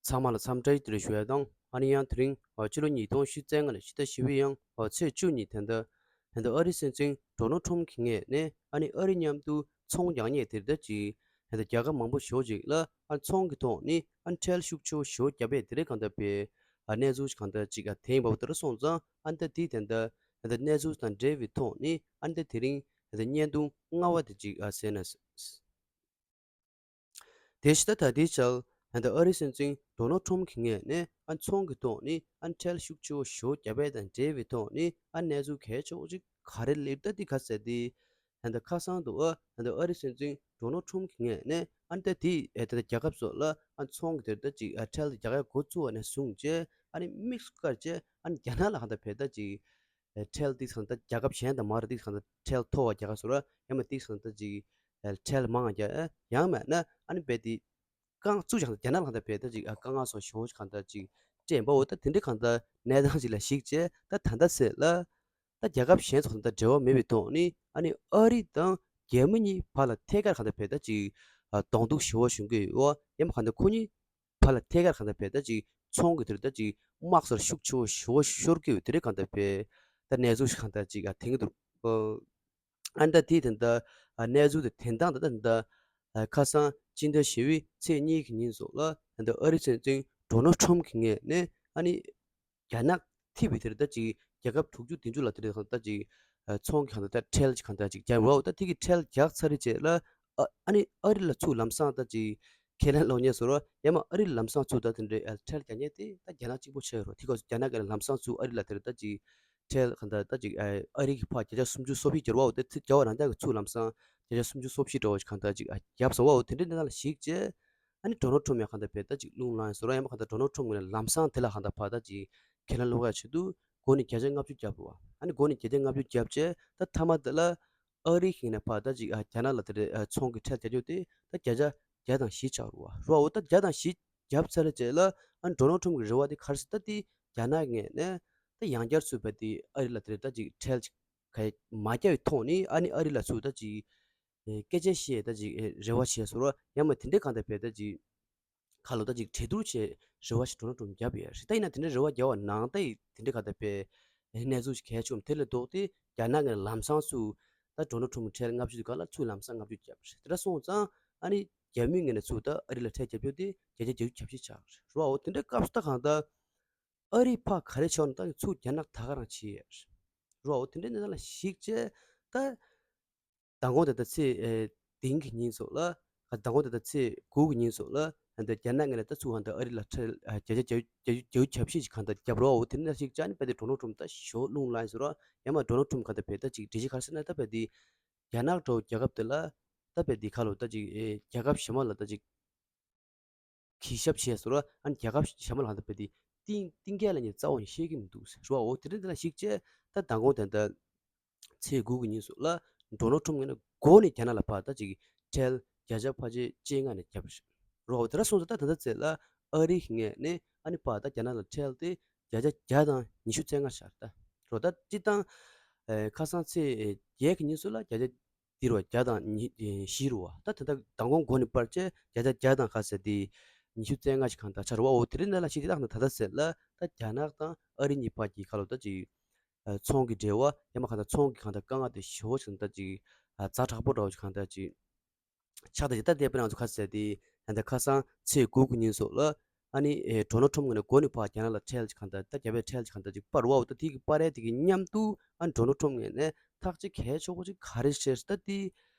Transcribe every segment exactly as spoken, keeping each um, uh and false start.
ཚང་མ་ལ་འཚམས་འདྲི་བཀྲ་ཤིས་བདེ་ལེགས་ཞུ་ཡ་དང་། ཨ་ནི་ཡང་དེ་རིང་ཨ་ཕྱི་ལོ་ཉིས་སྟོང་ཉི་ཤུ་རྩ་ལྔ་ནས་ཕྱི་ཟླ་བཞི་པའི་ཡང་ཨ་ཚེས་བཅུ་ཉིན་ད་ལྟ་ད་ལྟ་ཨ་རིའི་སྲིད་འཛིན་ཌོ་ནལ་ཁྲོམ་གྱི་ངོས་ནས་ཨ་ནི་ཨ་རི་མཉམ་དུ་ཚོང་རྒྱག་མཁན་དེ་འདྲ་ཅིག་ད་ལྟ་རྒྱལ་ཁབ་མང་པོ་ཞེ་པོ་ཅིག་ལ་ཨ་ཚོང་གི་ཐོག་ནས་ཨ་ཁྲལ་ཤུགས་ཆེ་བོ་ཞེ་པོ་བརྒྱབ་པའི་དེ་རིང་གང་ལྟར་པའི་ཨ་གནས་ཚུལ་གང་ལྟར་ཅིག་ཨ་དེ་ཡིན་པ་དེ་འདྲ་སོང་ཙང་། ཨ་ད་དེ་ད་ལྟ་ད་ལྟ་གནས་ཚུལ་དང་འབྲེལ་བའི་ཐོག་ནས་ཨ་ད་དེ་རིང་ད་ལྟ་བརྙན་ཐུང་ལྔ་པ་དེ་ཅིག་ཨ་གསན་ན། དེ་ཕྱི་ཟླ་ད་ལྟའི་ཆར་ད་ལྟ་ཨ་རིའི་སྲིད་འཛིན་ཌོ་ནལ་ཁྲོམ་གྱི་ངོས་ནས་ཨ་ཚོང་གི་ཐོག་ནས་ཨ་ཁྲལ་ཤུགས་ཆེ་བོ་ཞེ་པོ་བརྒྱབ་པ་དང་འབྲེལ་བའི་ཐོག་ནས་ཨ་གནས་ཚུལ་གལ་ཆེ་བོ་ཅིག་ག་རེ་སླེབས་ད་དེ་ག་ཟེར་དེ། ད་ལྟ་ཁ་སང་དུ་ཨ་ད་ལྟ་ཨ་རིའི་སྲིད་འཛིན་ཌོ་ནལ་ཁྲོམ་གྱི་ངོས་ནས་ཨ་ད་དེ་ཨ་ད་ལྟ་རྒྱལ་ཁབ་སོགས་ལ་ཨ་ཚོང་གི་དེ་ད་ཅིག་ཨ་ཁྲལ་དེ་རྒྱག་ཡ་འགོ་བཙུགས་པ་ནས་བཟུང་བྱས་ཨ་ནི་དམིགས་སུ་བཀར་བྱས་ཨ་ནི་རྒྱ་ནག་ལ་གང་ལྟར་བས་ད་ཅིག་ཁྲལ་ཏིག་སང་ད་རྒྱལ་ཁབ་གཞན་དང་མ་རེད། ཏིག་སང་ད་ཁྲལ་མཐོ་བ་རྒྱག་ག་སོ་ར་ཡང་མ་ཏིག་སང་ད་ཅིག་ཁྲལ་མང་རྒྱག་ཡང་མེད་ན་ཨ་ནི་བས་དེ་རྐང་བཙུགས་ཀྱང་རྒྱ་ནག་ལ་གང་ལྟར་བས་ད་ཅིག་དཀའ་ངལ་སོགས་ཞེ་པོ་གང་ལྟར་ཅིག་སྤྲད་པའོ། ད་དེ་འདྲའི་གང་ལྟར་གནས་སྟངས་ཅིག་ལ་གཞིགས་བྱས་ད་ད་ལྟ་ཟེར་ལ་ད་རྒྱལ་ཁབ་གཞན་ཚོ་དང་ད་འབྲེལ་བ་མེད་པའི་ཐོག་ནས་ཨ་ནི་ཨ་རི་དང་རྒྱ་མི་གཉིས་བར་ལ་ཐད་ཀར་གང་ལྟར་བས་ད་ཅིག་གདོང་ཐུག་ཞེ་པོ་བྱུང་གི་ཡོད། ཡང་མ་གང་ལྟར་ཁོ་གཉིས་བར་ལ་ཐད་ཀར་གང་ལྟར་བས་ད་ཅིག་ཚོང་གི་དེར་ད་ཅིག་དམག་སར་ཤུགས་ཆེ་བོ་ཞེ་པོ་ཤོར་གྱི་ཡོད། དེ་རེད་གང་ལྟར་བས་ད་གནས་ཚུལ་ཞིག་གང་ལྟར་ཅིག་ཨ་དེང་གི་འདུག་ཨ་ད་དེ་ད་ལྟ་ཨ་གནས་ཚུལ་དེ་དེང་སང་ད་ད་ད་ཨ་ཁ་སང་སྤྱི་ཟླ་བཞི་པའི་ཚེས་གཉིས་ཀྱི་ཉིན་སོགས་ལ་ད་ལྟ་ཨ་རི་སྲིད་འཛིན་ཌོ་ནལ་ཁྲོམ་གྱི་ངོས་ནས་ཨ་ནི་རྒྱ་ནག་ཐེ་བའི་དེར་ད་ཅིག་རྒྱལ་ཁབ་དྲུག་ཅུ་བདུན་ཅུ་ལ་དེར་ད་ཅིག་ཚོང་གི་གང་ལྟར་ཁྲལ་གྱི་གང་ལྟར་ཅིག་རྒྱབ་རོགས། ད་དེ་གི་ཁྲལ་རྒྱག་ཚར་རེ་བྱས་ལ་ཨ་ཨ་ནི་ཨ་རི་ལ་ཚུར་ལམ་སང་ད་ཅིག་ཁས་ལེན་སློག་ཉེས་བཟོ་རོགས། ཡང་མ་ཨ་རི་ལ་ལམ་སང་ཚུར་ད་དེ་འདྲའི་ཁྲལ་རྒྱག་ཉེས་དེ་ད་རྒྱ་ནག་གཅིག་པོ་ཆགས་ཡོད་རོགས། དེ་ག་རྒྱ་ནག་གི་ལམ་སང་ཚུར་ཨ་རི་ལ་དེར་ད་ཅིག་ཁྲལ་གང་ལྟར་ད་ཅིག་ཨ་ཨ་རི་གི་ཕར་བརྒྱ་ཆ་སུམ་ཅུ་སོ་བཞི་རྒྱབ་རོགས། དེ་ཚེ་རྒྱ་བ་རང་ཅག་གི་ཚུར་ལམ་སང་བརྒྱ་ཆ་སུམ་ཅུ་སོ་བཞི་འདྲ་བོ་ཞིག་གང་ལྟར་ཅིག་ཨ་རྒྱབ་སོང་བ། འོ་དེ་འདྲའི་གནས་སྟངས་ལ་གཞིགས་བྱས། ཨ་ནི་ཌོ་ནལ་ཊམ་ཡང་གང་ལྟར་བས་ད་ཅིག་རླུང་ལངས་སོང་ར། ཡང་མ་གང་ལྟར་ཌོ་ནལ་ཊམ་ངོས་ནས་ལམ་སང་དེ་ལ་གང་ལྟར་ཕར་ད་ཅིག་ཁས་ལེན་སློག་ཡ་ཆེད་དུ་འགོ་ནས་བརྒྱ་ཆ་ལྔ་བཅུ་བརྒྱབ་པ། ཨ་ནི་འགོ་ནས་བརྒྱ་ཆ་ལྔ་བཅུ་བརྒྱབ་བྱས་ད་མཐའ་མ་དེ་ལ་ཨ་རི་ཞིག་ནས་ཕར་ད་ཅིག་ཨ་རྒྱ་ནག་ལ་དེ་རེད་ཨ་ཚོང་གི་ཁྲལ་རྒྱག་རྒྱུ་དེ་ད་བརྒྱ་ཆ་བརྒྱ་དང་བཞི་ཆགས་རུ་བ་རུ་བ། འོ་ད་བརྒྱ་དང་བཞི་བརྒྱབ་ཚར་རྗེས་ལ་ཨ་ཌོ་ནལ་ཊམ་གི་རེ་བ་དེ་ག་རེ་ཟེར་ད་དེ་རྒྱ་ནག་ངོས་ནས་ད་ཡང་བསྐྱར་ཚུར་བས་དེ་ཨ་རི་ལ་དེ་རེད་ད་ཅིག་ཁྲལ་ཅིག་ག་མ་བརྒྱབ་པའི་ཐོག་ནས་ཨ་ནི་ཨ་རི་ལ་ཚུར་ད་ཅིག་ཨེ་སྐད་ཆ་བཤད་ད་ཅིག་ཨེ་རེ་བ་བྱས་སོང་ར། ཡང་མ་དེ་འདྲའི་གང་ལྟར་བས་ད་ཅིག་ཁ་ལོ་ད་ཅིག་གྲོས་བསྡུར་བྱས་རེ་བ་ཞིག་ཌོ་ནལ་ཊམ་བརྒྱབ་ཡོད་རེད། ད་ཡིན་ན་དེ་འདྲའི་རེ་བ་བརྒྱབ་པ་ནང་ད་ཡིན་དེ་འདྲའི་གང་ལྟར་བས་ཨེ་གནས་ཚུལ་ཞིག་གལ་ཆེ་བ་དེ་ལས་ལྡོག་སྟེ་རྒྱ་ནག་ངོས་ལམ་སང་ཚུར་ད་ཌོ་ནལ་ཊམ་ཁྲལ་ལྔ་བཅུ་དེ་ག་ལ་ཚུར་ལམ་སང་ལྔ་བཅུ་བརྒྱབ་རེད། དེ་འདྲ་སོང་ཙང་ཨ་ནི་རྒྱ་མི་ངོས་ནས་ཚུར་ད་ཨ་རི་ལ་ཁྲལ་རྒྱབ་རྒྱུ་དེ་བརྒྱ་ཆ་བརྒྱད་ཅུ་གྱ་བཞི་ཆགས་རེད་རོ། འོ་དེ་འདྲའི་སྐབས་སུ་ད་གང་ལྟར་ཨ་རི་ཕར་ག་རེ་བྱས་ན་ད་ཚུར་རྒྱ་ནག་ད་ག་རང་བྱས་ཡོད་རེད་རོ། འོ་དེ་འདྲའི་གནས་སྟངས་ལ་གཞིགས་བྱས་ད། མདང་དགོང་དེ་ལྟར་ཚེས་ཨེ་དིང་གི་ཉིན་སོགས་ལ། མདང་དགོང་དེ་ལྟར་ཚེས་དགུ་གི་ཉིན་སོགས་ལ། ཨ་འདི་རྒྱ་ནག་ངོས་ལ་ད་ཚུར་ཨ་འདི་ཨ་རི་ལ་ཁྲལ་ཨ་བརྒྱ་ཆ་བརྒྱད་ཅུ་བརྒྱད་ཅུ་བརྒྱད་ཅུ་གྱ་བཞི་ཞིག་གང་ལྟར་བརྒྱབ་རོགས། འོ་དེ་འདྲ་ཞིག་བྱས་ནས་དཔེ་དེ་ཌོ་ནལ་ཊམ་ད་ཞོ་རླུང་ལངས་ཟེར་རོ། ཡང་མ་ཌོ་ནལ་ཊམ་གང་ལྟར་བས་ད་ཅིག་འགྲེལ་བཤད་ག་རེ་ཟེར་ན་ད་དཔེ་དེ་རྒྱ་ནག་འདྲ་བོ་རྒྱལ་ཁབ་དེ་ལ་ད་དཔེ་དེ་ཁ་ལོ་ད་ཅིག་ཨེ་རྒྱལ་ཁབ་གཞན་མ་ལ་ད་ཅིག་གུས་ཞབས་བྱས་སོང་ར། ཨ་ནི་རྒྱལ་ཁབ་གཞན་པ་ལ་ད་དཔེ་དེ་གཏིང་གཏིང་སྐྱེས་ལ་ཉེ་རྩ་བ་ནས་ཤེས་ཀྱི་མི་འདུག་ཟེར་བ། འོ་དེ་རིང་འདི་ལ་གཞིགས་བྱས་ད་མདང་དགོང་དེ་འདྲ་ཚེས་དགུ་གི་ཉིན་སོགས་ལ་ཌོ་ནལ་ཊམ་ངོས་ནས་འགོ་ནས་རྒྱ་ནག་ལ་ཕར་ད་ཅིག་ཁྲལ་བརྒྱ་ཆ་ཕལ་ཆེར་བཅོ་ལྔ་ནས་བརྒྱབ་རེད་རོ། འོ་དེ་འདྲ་སོང་ཙང་ད་ད་ལྟ་ཚེ་ལ་ཨ་རིའི་ངོས་ནས་ཨ་ནི་ཕར་ད་རྒྱ་ནག་ལ་ཁྲལ་དེ་བརྒྱ་ཆ་བརྒྱ་དང་ཉི་ཤུ་རྩ་ལྔ་ཆགས་རེད་ད་རོ། ད་སྤྱིར་བཏང་ཨེ་ཁ་སང་ཚེས་བརྒྱད་ཀྱི་ཉིན་སོགས་ལ་བརྒྱ་ཆ་འདིར་བ་བརྒྱ་དང་ཉི་བཞི་རུ་བ། ད་དེ་ལྟར་མདང་དགོང་འགོ་ནས་པར་ཆས་བརྒྱ་ཆ་བརྒྱ་དང་ཁ་ཟེར་དེ་ཉི་ཤུ་རྩ་ལྔ་ཞིག་གང་ལྟར་ཆགས་རུ་བ། འོ་དེ་རིང་འདི་ལ་ཞིག་དེ་དག་ན་ད་ལྟ་ཟེར་ལ་ད་རྒྱ་ནག་དང་ཨ་རི་གཉིས་བར་གྱི་ཁ་ལོ་ད་ཅིག་ཚོང་གི་འབྲེལ་བ་ཡང་མ་གང་ལྟར་ཚོང་གི་གང་ལྟར་དཀའ་ངལ་དེ་ཞེ་པོ་ཞིག་ད་ཅིག་ཛ་དྲག་པོ་འདྲ་བོ་ཞིག་གང་ལྟར་ཅིག་ཆགས་ད་ཅིག་ད་དེ་པེ་ང་ཚོ་ཁ་ཟེར་དེ་ད་ལྟ་ཁ་སང་ཚེས་དགུ་གི་ཉིན་སོགས་ལ། ཨ་ནི་ཨེ་ཌོ་ནལ་ཊམ་ངོས་ནས་འགོ་ནས་ཕར་རྒྱ་ནག་ལ་ཁྲལ་ཅིག་གང་ལྟར་ད་རྒྱ་བལ་ཁྲལ་ཅིག་གང་ལྟར་ཅིག་སྤར་བ། འོ་ད་དེ་གི་སྤར་ཡས་དེ་གི་མཉམ་དུ་ཨ་ཌོ་ནལ་ཊམ་ངོས་ནས་ཐག་གཅིག་གལ་ཆེ་བོ་ཅིག་ག་རེ་བཤད་ད་དེ་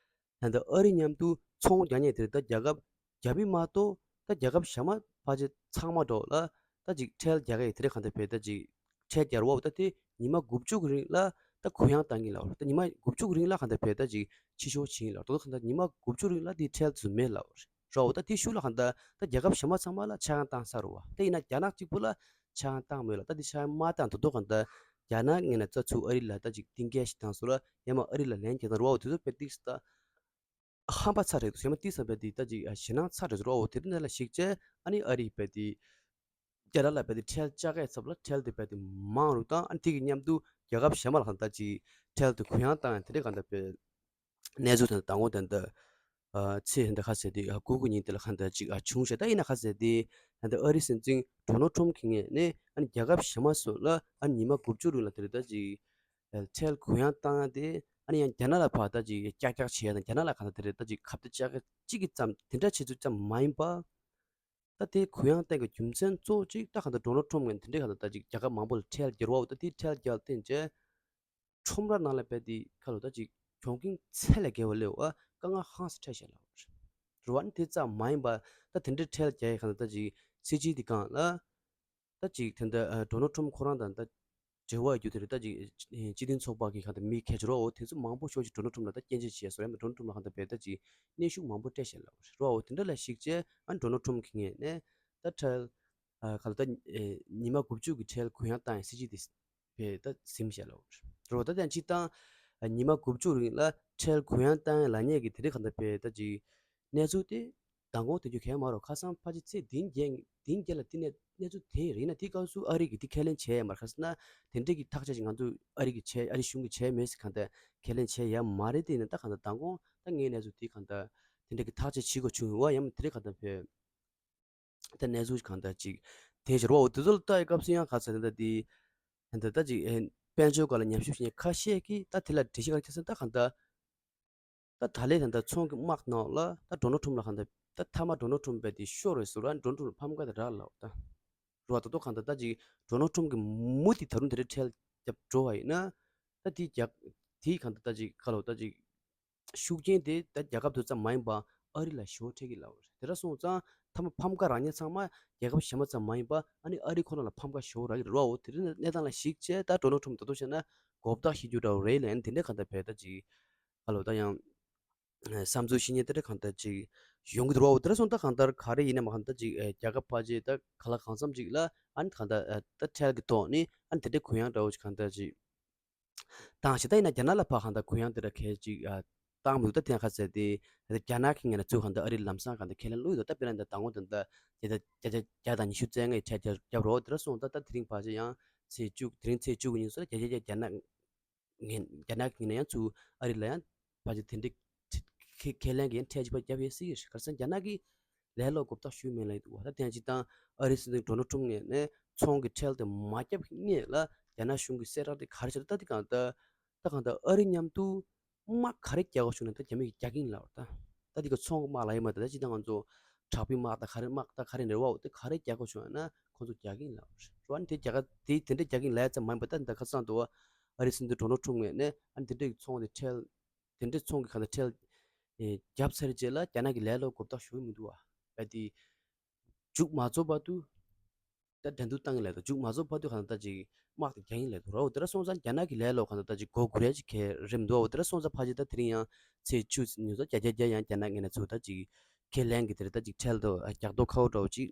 ད་ལྟ་ཨ་རི་མཉམ་དུ་ཚོང་རྒྱག་མཁན་དེ་རེད། ད་རྒྱལ་ཁབ་རྒྱ་མི་མ་གཏོགས་ད་རྒྱལ་ཁབ་གཞན་མ་ཕལ་ཆེར་ཚང་མ་འགྲོ་ལ་ད་ཅིག་ཁྲལ་རྒྱག་གི་དེ་རེད། གང་ལྟར་བས་ད་ཅིག་ཁྲལ་རྒྱག་རོགས། ད་དེ་ཉི་མ་དགུ་བཅུ་གི་རིང་ལ་ད་གུ་ཡངས་བཏང་གི་ལབ་རེད། ད་ཉི་མ་དགུ་བཅུ་གི་རིང་ལ་གང་ལྟར་བས་ད་ཅིག་ཕྱི་ཕྱོགས་ཕྱིན་ལབ་རེད། ད་གང་ལྟར་ཉི་མ་དགུ་བཅུ་རིང་ལ་དེ་ཁྲལ་དེ་ཚོ་མེད་ལབ་རེད། རོ། ད་དེ་ཤུགས་ལ་གང་ལྟར་ད་རྒྱལ་ཁབ་གཞན་མ་ཚང་མ་ལ་ཆག་ཡང་བཏང་ཚར་རོ། ད་ཡིན་ན་རྒྱ་ནག་གཅིག་པུ་ལ་ཆག་ཡང་བཏང་མེད་ལ། ད་དེ་ཆག་ཡང་མ་བཏང་དུ་དོ་གང་ལྟར་རྒྱ་ནག་ངོས་ནས་ད་ཚུར་ཨ་རི་ལ་ད་ཅིག་གཏིང་སྐྱེས་ཤིག་བཏང་སོང་ལ་ཡང་མ་ཨ་རི་ལ་ལན་རྒྱག་སྟངས་རོ། དེ་ཚོ་དཔེ་ཏིག་ད་ཧམ་པ་ཚ་རེད་འདུག་ཡང་མ་ཏིག་ས་བས་དེ་ད་ཅིག་ཞེད་སྣང་ཚ་རེད་རོ། འོ་དེ་རིང་ལ་གཞིགས་བྱས་ཨ་ནི་ཨ་རི་བས་དེ་རྒྱ་ནག་ལ་བས་དེ་ཁྲལ་བཅག་གས་ཚབ་ལ་ཁྲལ་དེ་བས་དེ་མང་རུ་བཏང་། ཨ་ནི་དེ་གི་མཉམ་དུ་རྒྱལ་ཁབ་གཞན་མ་ལ་གང་ལྟར་ཅིག་ཁྲལ་དེ་གུ་ཡངས་བཏང་ཡང་དེ་འདྲའི་གང་ལྟར་བས་གནས་ཚུལ་དེ་འདྲ་དང་པོ་དེ་འདྲ་ ཨ་ཚེས་ད་ག་ཟེར་དེ་ཨ་དགུ་གི་ཉིན་དེ་ལ་གང་ལྟར་ཅིག་ཨ་བྱུང་ཤག་ད་ཡིན་ན་ག་ཟེར་དེ་ད་ལྟ་ཨ་རིའི་སྲིད་འཛིན་ཌོ་ནལ་ཊམ་གྱི་ངོས་ནས་ཨ་ནི་རྒྱལ་ཁབ་གཞན་མ་སོགས་ལ་ཨ་ནི་ཉི་མ་དགུ་བཅུ་རིང་ལ་དེ་རེད་ད་ཅིག་ཨ་ཁྲལ་གུ་ཡངས་བཏང་ཡ་དེ་ཨ་ནི་ཡང་རྒྱ་ནག་ལ་ཕར་ད་ཅིག་ཀྱག་ཀྱག་བྱེད་ཡ་དང་རྒྱ་ནག་ལ་གང་ལྟར་དེ་རེད་ད་ཅིག་ཁ་གཏད་བཅག་གཅིག་གི་ཙམ་དེ་འདྲ་བྱེད་ཚུལ་ཙམ་མ་ཡིན་པ། ད་དེ་གུ་ཡངས་བཏང་གི་རྒྱུ་མཚན་གཙོ་བོ་གཅིག་ད་གང་ལྟར་ཌོ་ནལ་ཊམ་ངོས་ནས་དེ་འདྲའི་གང་ལྟར་ད་ཅིག་རྒྱལ་ཁབ་མང་པོ་ལ་ཁྲལ་བསྒྱུར་བ་འོ་ད་དེ་ཁྲལ་བསྒྱུར་བརྟེན་བྱས། ཁྲོམ་ར་ནང་ལ་བས་དེ་ཁ་ལོ་ད་ཅིག་གྱོང་གུན་ཚད་ལས་བརྒལ་བ་སླེབས་པ་དཀའ་ངལ་ཧང་སང་འཕྲད་བཞག་ལ། རུ་བ་ནི་དེ་ཙམ་མ་ཡིན་པ་ད་དེ་འདྲའི་ཁྲལ་རྒྱག་ཡས་གང་ལྟར་ད་ཅིག་སྲིད་ཇུས་དེ་གང་ལ། ད་ཅིག་དེ་འདྲ་ཨ་ཌོ་ནལ་ཊམ་ཁོ་རང་དང་ད་འབྲེལ་བ་ཡོད་རྒྱུ་དེ་རེད་ད་ཅིག་སྤྱི་མཐུན་ཚོགས་པ་གི་གང་ལྟར་མི་སྐད་ཆ་རོ་འོ་དེ་ཚོ་མང་པོ་ཤོག་ཅིག་ཌོ་ནལ་ཊམ་ལ་ད་སྐྱོན་བརྗོད་བྱས་སོ་ཡང་ཌོ་ནལ་ཊམ་ལ་གང་ལྟར་བས་ད་ཅིག་གནོན་ཤུགས་མང་པོ་སྤྲད་བཞག་ལ་རུ་བ་འོ་དེ་འདྲ་ལ་གཞིགས་བྱས་ཨ་ཌོ་ནལ་ཊམ་གི་ངོས་ནས་ད་ཁྲལ་ཨ་ག་ལ་ད་ཨེ་ཉི་མ་དགུ་བཅུ་གི་ཁྲལ་གུ་ཡངས་བཏང་ཡའི་སྲིད་ཇུས་དེ་བས་ད་ཟིན་བཞག་ལ་རོ། ད་ལྟ་སྤྱིར་བཏང་ཉི་མ་དགུ་བཅུ་རིང་ལ་ཁྲལ་གུ་ཡངས་བཏང་ཡ་ལ་ཉེ་གི་དེ་རིང་གང་ལྟར་བས་ད་ཅིག་གནས་ཚུལ་དེ་མདང་དགོང་དེ་རྒྱུ་གལ་མ་རོ་ཁ་སང་ཕལ་ཆེར་ཚེས་བདུན་བརྒྱད་བདུན་བརྒྱད་ལ་དེ་ནས་གནས་ཚུལ་དེ་རིང་ན་དེ་སྐབས་སུ་ཨ་རི་གི་དེ་ཁས་ལེན་བྱས་ཡ་མ་རེད་ཁ་སང་ན་དེ་འདྲས་ཀྱི་ཐག་ཆོད་ཅིག་ང་ཚོ་ཨ་རི་གི་བྱས་ཨ་རི་གཞུང་གི་བྱས་མེད་ཟེར་གང་ལྟར་ཁས་ལེན་བྱས་ཡ་མ་རེད་དེ་ཡིན་ན་ད་གང་ལྟར་མདང་དགོང་ད་ངའི་གནས་ཚུལ་དེ་གང་ལྟར་དེ་འདྲས་ཀྱི་ཐག་ཆོད་བྱེད་དགོས་བྱུང་བ་ཡང་དེ་རིང་གང་ལྟར་བས། ད་གནས་ཚུལ་གང་ལྟར་ཅིག་དེ་ཕྱིར་བ་འོ་དེ་ཚོ་ལ་ལྟ་ཡི་སྐབས་སུ་ཡང་ག་ཚོད་ད་ལྟ་དེ་ད་ལྟ་ད་ཅིག་ཨེ་དཔལ་འབྱོར་སྒང་ལ་ཉམས་ཞིབ་བྱེད་མཁན་ཁ་ཤས་ཀྱིས་ད་དེ་ལ་འགྲེལ་བཤད་ག་རེ་བྱས་ཟེར་ན་ད་གང་ལྟར་ད་ད་ལན་ད་ལྟ་ཚོང་གི་དམག་ནང་ལ་ད་ཌོ་ནལ་ཊམ་ལ་གང་ལྟར་ད་མཐའ་མ་ཌོ་ནལ་ཊམ་བས་དེ་ཤོར་རེད་ཟེར་ར་ཌོ་ནལ་ཊམ་ལ་ཕམ་ཁ་དེ་རག་ལབ་ད་རུ་བ་ད་དོ་གང་ལྟར་ད་ཅིག་ཌོ་ནལ་ཊམ་གི་མུ་མཐུད་ད་རུང་དེ་འདྲའི་ཁྲལ་རྒྱབ་འགྲོ་བ་ཡིན་ན་ད་དེ་རྒྱག་དེ་གང་ལྟར་ད་ཅིག་ག་ལོ་ད་ཅིག་ཤུགས་རྐྱེན་དེ་ད་རྒྱལ་ཁབ་དེ་ཙམ་མ་ཡིན་པ་ཨ་རི་ལ་ཞེ་པོ་འཕྲད་ཀྱི་ལབ་པ་རེད། དེ་འདྲ་སོང་ཙང་མཐའ་མ་ཕམ་ཁ་རག་མཁན་ཚང་མ་རྒྱལ་ཁབ་གཞན་པ་ཙམ་མ་ཡིན་པ་ཨ་ནི་ཨ་རི་ཁོ་ན་ལ་ཕམ་ཁ་ཞེ་པོ་རག་གི་རེད་བ། འོ་དེ་རིང་གནས་སྟངས་ལ་གཞིགས་བྱས་ད་ཌོ་ནལ་ཊམ་ད་དུང་བཤད་ན་མགོ་བཏགས་ཤི་རྒྱུ་འདྲ་བོ་རེད་ལབ་ཡ་དེ་འདྲ་གང་ལྟར་བས་ད་ཅིག་ཨ་ལོ་ད་ཡང་བསམ་ཚུལ་ཤེས་ཉེན་དེ་འདྲ་གང་ལྟར་ཅིག་ཡོང་གི་འདུག་བ། འོ་དེ་འདྲ་སོང་ད་གང་ལྟར་ག་རེ་ཡིན་ན་མ་གང་ལྟར་ཅིག་རྒྱལ་ཁབ་ཕལ་ཆེར་ད་ག་ལ་གང་འཚམ་ཅིག་ལ་ཨ་ནི་གང་ལྟར་ད་ཁྲལ་གྱི་ཐོག་ནས་ཨ་ནི་དེ་འདྲ་གུ་ཡངས་འདྲ་བོ་ཅིག་གང་ལྟར་ཅིག་བཏང་ཞིག་ད་ཡིན་ན་རྒྱ་ནག་ལ་ཕར་གང་ལྟར་གུ་ཡངས་དེ་འདྲ་གལ་ཅིག་ཨ་བཏང་མི་འདུག་ད་དེ་ཡང་ཁ་གསལ་ཏེ་རྒྱ་ནག་གི་ངོས་ནས་ཚུར་གང་ལྟར་ཨ་རི་ལམ་སང་གང་ལྟར་ཁས་ལེན་བླུགས་ཡོད་ད་དཔེར་ན་ད་ལྟ་དང་པོ་དེ་འདྲ་བརྒྱ་ཆ་བརྒྱ་ཆ་བརྒྱ་དང་ཉི་ཤུ་རྩ་ལྔ་ཡི་ཁྲལ་རྒྱབ་རྒྱབ་རོགས་དེ་འདྲ་སོང་ད་ད་དེ་རིང་ཕལ་ཆེར་ཡང་ཚེས་བཅུ་དེ་རིང་ཚེས་བཅུ་གི་ཉིན་སོ་བརྒྱ་ཆ་བརྒྱ་རྒྱ་ནག་ངས་རྒྱ་ནག་གི་ངོས་ནས་ཡང་ཚུར་ཨ་རི་ལ་ཡང་ཕལ་ཆེར་དེ་འདྲའི་ཁས་ཁས་ལེན་གྱི་ཡང་ཁྲལ་ཅིག་ཕར་བརྒྱབ་ཡོད་སྲིད་ཀྱི་རེད། ག་རེ་ཟེར་ན་རྒྱ་ནག་གིས་ལས་སླ་པོ་མགོ་བཏགས་ཞུས་མེད་ལབ་ཀྱི་འདུག་བ། ད་དེ་ཡང་སྤྱིར་བཏང་ཨ་རིའི་སྲིད་འཛིན་ཌོ་ནལ་ཊམ་ངོས་ནས་ཚོང་གི་ཁྲལ་དེ་མ་བརྒྱབ་སྔོན་ལ་རྒྱ་ནག་གཞུང་གི་གསལ་བསྒྲགས་དེ་ག་རེ་བྱས་རེད། ད་དེ་གང་ལྟར་ད་གང་ལྟར་ཨ་རི་མཉམ་དུ་དམག་ག་རེ་རྒྱག་དགོས་བྱུང་ན་ད་རྒྱ་མི་གིས་རྒྱག་གི་ཡིན་ལབ་པ་རེད། ད་ད་དེ་ག་ཚོང་གི་དམག་ལབ་ཡོད་མ་རེད། ད་སྤྱིར་བཏང་ང་ཚོ་དྲག་པོའི་དམག་ད་ག་རེ་དམག་ད་ག་རེ་རེད་བ། འོ་དེ་ག་རེ་རྒྱག་དགོས་བྱུང་ཡང་ན་ཁོ་ཚོ་རྒྱག་གི་ཡིན་ལབ་པ་རེད་བ། ཨ་ནི་དེ་རྒྱག་ག་དེ་དེ་འདྲ་རྒྱག་གི་ཡིན་ལབ་ཡ་ཙམ་མ་ཡིན་པ་ད་ད་ཁ་སང་དུ་བ་ཨ་རིའི་སྲིད་འཛིན་ཌོ་ནལ་ཊམ་ངོས་ནས་ཨ་ནི་དེ་འདྲའི་ཚོང་དེ་ཁྲལ་དེ་འདྲའི་ཚོང་གི་གང་ལྟར་ཁྲལ་ཨེ་བརྒྱབ་ཚར་རྗེས་ལ་རྒྱ་ནག་གིས་ལས་སླ་པོ་མགོ་བཏགས་ཞུ་གི་མི་འདུག་བ། གལ་ཏེ་མཇུག་མ་རྫོགས་བར་དུ་ད་འགྲན་བསྡུར་བཏང་གི་ལས་དང་མཇུག་མ་རྫོགས་བར་དུ་གང་ལྟར་ཅིག་དམག་དེ་རྒྱག་གི་ལས་འདུག་ར། འོ་དེ་འདྲ་སོང་ཙང་རྒྱ་ནག་གི་ལས་སླ་པོ་གང་ལྟར་ད་ཅིག་མགོ་སྒུར་ཡ་ཅིག་གལ་རེད་མི་འདུག་འོ་དེ་འདྲ་སོང་ཙང་ཕལ་ཆེར་ད་དེ་རིང་ཡང་ཚེས་བཅུ་ཉིན་སོ་བརྒྱ་ཆ་བརྒྱ་ཡང་རྒྱ་ནག་ངོས་ནས་ཚུར་ད་ཅིག་ཁས་ལེན་གྱི་དེ་རེད། ད་ཅིག་ཁྲལ་དང་རྒྱག་མདོག་ཁ་པོ་འདྲ་བོ་ཅིག་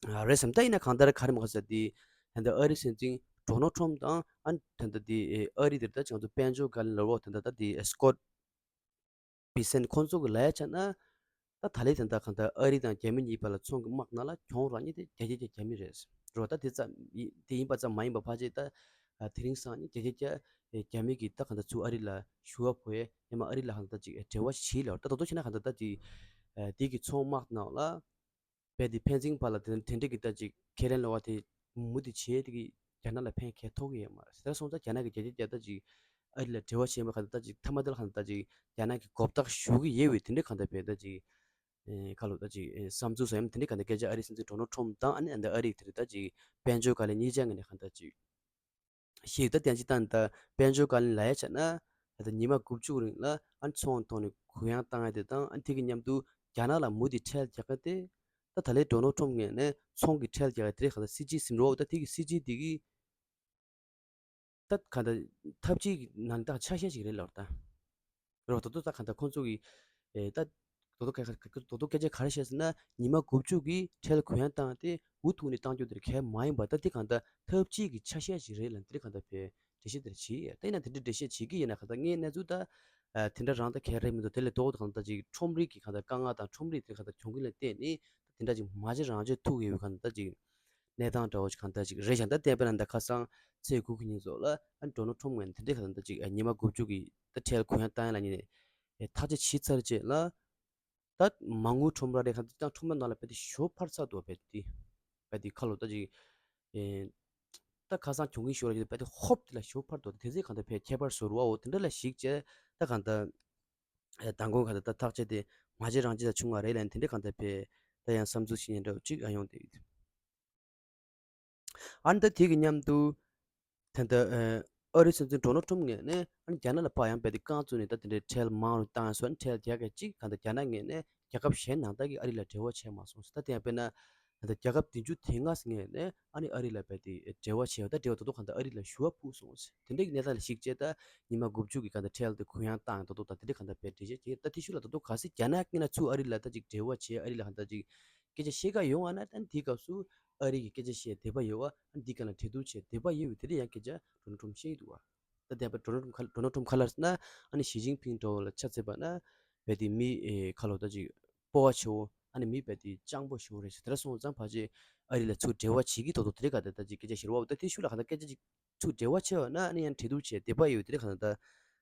རེད་བསམ། ད་ཡིན་ན་གང་ལྟར་ག་རེ་མ་ག་ཟེར་དེ་ད་ལྟ་ཨ་རིའི་སྲིད་འཛིན་ཌོ་ནལ་ཊམ་དང་ཨ་ད་ལྟ་དེ་ཨ་རི་དེར་ད་ཅིག་ང་ཚོ་དཔལ་འབྱོར་སྒང་ལ་ལབ་རོགས་ད་ལྟ་ད་དེ་སི་ཀོཊ་པི་སེན་ཁོང་ཚོ་གི་ལབ་ཡ་ཆ་ན་ད་ད་ལན་ད་ལྟ་གང་ལྟར་ཨ་རི་དང་རྒྱ་མི་གཉིས་བར་ལ་ཚོང་གི་དམག་ནང་ལ་གྱོང་རག་མཁན་དེ་བརྒྱ་ཆ་བརྒྱ་རྒྱ་མི་རེད་རོ། ད་དེ་ཙམ་དེ་ཡིན་པ་ཙམ་མ་ཡིན་པ་ཕལ་ཆེར་ད་དེ་རིང་སང་ཉིན་བརྒྱ་ཆ་བརྒྱ་རྒྱ་མི་གིས་ད་གང་ལྟར་ཚུར་ཨ་རི་ལ་ཞུ་བ་ཕོག་ཡས་ཡང་མ་ཨ་རི་ལ་གང་ལྟར་ཅིག་འབྲེལ་བ་བྱེད་ལ། ད་ད་དུང་བྱས་ན་གང་ལྟར་ད་དེ་དེ་གི་ཚོང་དམག་ནང་ལ། བས་དེ་ཕན་ཚུན་བར་ལ་དེ་དེ་འདྲ་གི་ལྟ་ཅིག་ཁས་ལེན་ལོག་པ་དེ་མུ་མཐུད་བྱས་དེ་གི་རྒྱ་ནག་ལ་ཕན་ཁེ་ཐོགས་ཀྱི་ཡོད་མ་རེད། དེ་སོང་ཙང་རྒྱ་ནག་གི་རྒྱལ་ཁབ་རྒྱ་ལྟ་ཅིག་ཨ་རི་ལ་འབྲེལ་བ་བྱས་མ་ག་ལྟ་ཅིག་ཐ་མ་དེ་ལ་ག་ལྟ་ཅིག་རྒྱ་ནག་གི་མགོ་བཏགས་ཞུ་གི་ཡོད་པའི་དེ་འདྲ་ག་ལྟ་བས་ལྟ་ཅིག་ཨེ་ཁ་ལོ་ལྟ་ཅིག་ཨེ་བསམ་ཚུལ་སོགས་ཡང་དེ་འདྲ་ག་ལྟ་སྐད་ཆ་ཨ་རིའི་སྲིད་འཛིན་ཌོ་ནལ་ཊམ་དང་ཨ་ནི་ཨ་ནི་ཨ་རིའི་དེ་རེད་ད་ཅིག་དཔལ་འབྱོར་ག་ལ་གཉིས་ཆ་ངོས་ནས་ག་ལྟ་ཅིག་ཞིག་ད་དེ་ཅི་ལྟ་ནི་ད་དཔལ་འབྱོར་བཀའ་བློན་ལ་ཡ་བྱས་ན་ད་ཉི་མ་དགུ་བཅུ་རིང་ལ་ཨ་ཚོང་ཐོག་ནས་གུ་ཡངས་བཏང་ཡ་དེ་དང་ཨ་དེ་གི་མཉམ་དུ་རྒྱ་ནག་ལ་མུ་མཐུད་ཁྲལ་རྒྱག་ག་དེ་ད་ད་ལན་ཌོ་ནལ་ཊམ་ངོས་ནས་ཚོང་གི་ཁྲལ་རྒྱག་ཡ་དེ་རེད་ག་ད་སྲིད་ཇུས་ཟིན་རོགས་ད་དེ་གི་སྲིད་ཇུས་དེ་གི་ད་ག་ད་ཐབས་ཇུས་ཀྱི་ནང་ད་ཆ་ཤས་ཤིག་རེད་ལབ་ད། རེད་བ། ད་དུང་ད་གང་ལྟར་ཁོང་ཚོ་གི་ཨེ་ད་ད་དུང་ཁ་ཁ་ད་དུང་སྐད་ཆ་ག་རེ་བཤད་ཟེར་ན་ཉི་མ་དགུ་བཅུ་གི་ཁྲལ་གུ་ཡངས་བཏང་སྟེ་འུ་ཐུག་ནས་བཏང་རྒྱུ་དེར་གལ་མ་ཡིན་པ་ད་དེ་གང་ལྟར་ཐབས་ཇུས་ཀྱི་ཆ་ཤས་ཤིག་རེད་ལབ་དེ་གང་ལྟར་བས་འགྲེལ་བཤད་དེར་བྱེད་ཡ་ད་ཡིན་ན་དེ་འདྲའི་འགྲེལ་བཤད་བྱེད་ཀྱི་ཡིན་ན་གང་ལྟར་ངའི་གནས་ཚུལ་ད་ཨ་དེ་འདྲ་རང་ད་གལ་རེད་མི་འདུག་དེ་ལས་ལྡོག་ད་གང་ལྟར་ཅིག་ཁྲོམ་རའི་གི་གང་ལྟར་དཀའ་ངལ་དང་ཁྲོམ་རའི་དེ་གང་ལྟར་གྱོང་གུན་ལ་བརྟེན་ནས་ད་དེ་འདྲ་ཅིག་མ་བྱེད་རང་བྱེད་ཐུག་ཡོད་པའི་གང་ལྟར་ཅིག་གནས་སྟངས་འདྲ་བོ་ཅིག་གང་ལྟར་ཅིག་རེད་ཤག་ད་བལྟས་པ་ན་ད་ཁ་སང་ཚེས་དགུ་གི་ཉིན་སོགས་ལ་ཨ་ཌོ་ནལ་ཊམ་ངོས་ནས་དེ་འདྲའི་གང་ལྟར་ཅིག་ཨ་ཉི་མ་དགུ་བཅུ་གི་ད་ཁྲལ་གུ་ཡངས་བཏང་ཡ་ལ་ཉིན་ནས་ཐག་གཅོད་བྱས་ཚར་རྗེས་ལ་ ད་མ་དངུལ་ཁྲོམ་ར་རེད། གང་ལྟར་ཁྲོམ་ར་ནང་ལ་དཔེ་དེ་ཞོ་འཕར་ཚར་འདུག་དཔེ་དེ། དཔེ་དེ་ཁ་ལོ་ད་ཅིག་ཨེ། ད་ཁ་སང་གྱོང་གུན་ཞོ་ར་ཅིག་དཔེ་དེ་ཧོབ་དེ་ལ་ཞོ་འཕར་འདུག་དེ་ཚེ་གང་ལྟར་དཔེ་ཁྱད་པར་བཟོ་རུ་བའོ། དེ་འདྲ་ལ་གཞིགས་བྱས་ད་གང་ལྟར་ཨེ། མདང་དགོང་གང་ལྟར་ད་ཐག་བཅད་དེ་མ་བྱེད་རང་བྱེད་ད་བྱུང་བ་རེད་ལན། དེ་འདྲ་གང་ལྟར་དཔེ་ད་ཡང་བསམ་ཚུལ་ཞིག་ཡིན་འདྲ་བོ་ཅིག་ཨ་ཡོང་དེ། ཨ་ནི་ད་དེ་གི་མཉམ་དུ་ད་ལྟ་ཨ་རིའི་སྲིད་འཛིན་ཌོ་ནལ་ཊམ་ངོས་ནས་ཨ་ནི་རྒྱ་ནག་ལ་ཕར་ཡང་དཔེ་དེ་རྐང་བཙུགས་ནས་ད་དེ་འདྲའི་ཁྲལ་མང་རུ་བཏང་སོང་། ཁྲལ་རྒྱག་གི་ཅིག་གང་ལྟར་རྒྱ་ནག་ངོས་ནས་རྒྱལ་ཁབ་གཞན་ནང་ལྟར་གྱི་ཨ་རི་ལ་འབྲེལ་བ་བྱས་མ་སོང་ཟེར། ད་དེ་ཡང་དཔེར་ན་ད་ལྟ་རྒྱལ་ཁབ་བདུན་ཅུ་དོན་ལྔ་ངོས་ནས་ཨ་ནི་ཨ་རི་ལ་དཔེ་དེ་འབྲེལ་བ་བྱས་པ་ད་འབྲེལ་བ་ད་དུང་གང་ལྟར་ཨ་རི་ལ་ཞུ་བ་ཕུལ་སོང་ཟེར། དེ་འདྲའི་གནས་སྟངས་ལ་གཞིགས་བྱས་ད་ཉི་མ་དགུ་བཅུ་གི་གང་ལྟར་ཁྲལ་དེ་གུ་ཡངས་བཏང་ད་དུང་ད་དེ་འདྲའི་གང་ལྟར་དཔེ་འགྲེལ་བཤད་བྱས། ད་དེ་ཤུལ་ལ་ད་དུང་གལ་སྲིད་རྒྱ་ནག་ངོས་ནས་ཚུར་ཨ་རི་ལ་ད་ཅིག་འབྲེལ་བ་བྱས་ཨ་རི་ལ་གང་ལྟར་ཅིག་སྐད་ཆ་བཤད་ག་ཡོང་བ་ན་ད་དེའི་སྐབས་སུ་ཨ་རི་གི་སྐད་ཆ་བཤད་འདོད་པ་ཡོད་པ། ཨ་འདི་ག་ལ་གྲོས་བསྡུར་བྱེད་འདོད་པ་ཡོད་པའི་དེ་འདྲ་ཡང་སྐད་ཆ་ཌོ་ནལ་ཊམ་བཤད་ཀྱི་འདུག་བ། ད་དེ་ཡང་ཌོ་ནལ་ཊམ་ག་ཌོ་ནལ་ཊམ་ག་ལ་ཟེར་ན་ཨ་ནི་ཞི་ཅིན་ཕིང་འདྲ་བོ་ལ་ཆ་མཚོན་པ་ན་བས་དེ་མི་ཨེ་ག་ལོ་ད་ཅིག་སྤོབས་པ་ཆེ་བོ་ཨ་ནི་མི་བས་དེ་སྤྱང་པོ་ཞེ་བོ་རེད་ཟེར། དེ་འདྲ་སོང་ཙང་ཕལ་ཆེར་ཨ་རི་ལ་ཚུར་འབྲེལ་བ་བྱེད་ཀྱི་ད་དུང་དེ་འདྲ་ག་ད་ད་ཅིག་སྐད་ཆ་བཤད་རེད་བ། ད་དེ་ཤུལ་ལ་ག་ད་སྐད་ཆ་ཅིག་ཚུར་འབྲེལ་བ་བྱས་པ་ན་ཨ་ནི་ཡང་གྲོས་བསྡུར་བྱས་འདོད་པ་ཡོད་དེ་གང་ལྟར་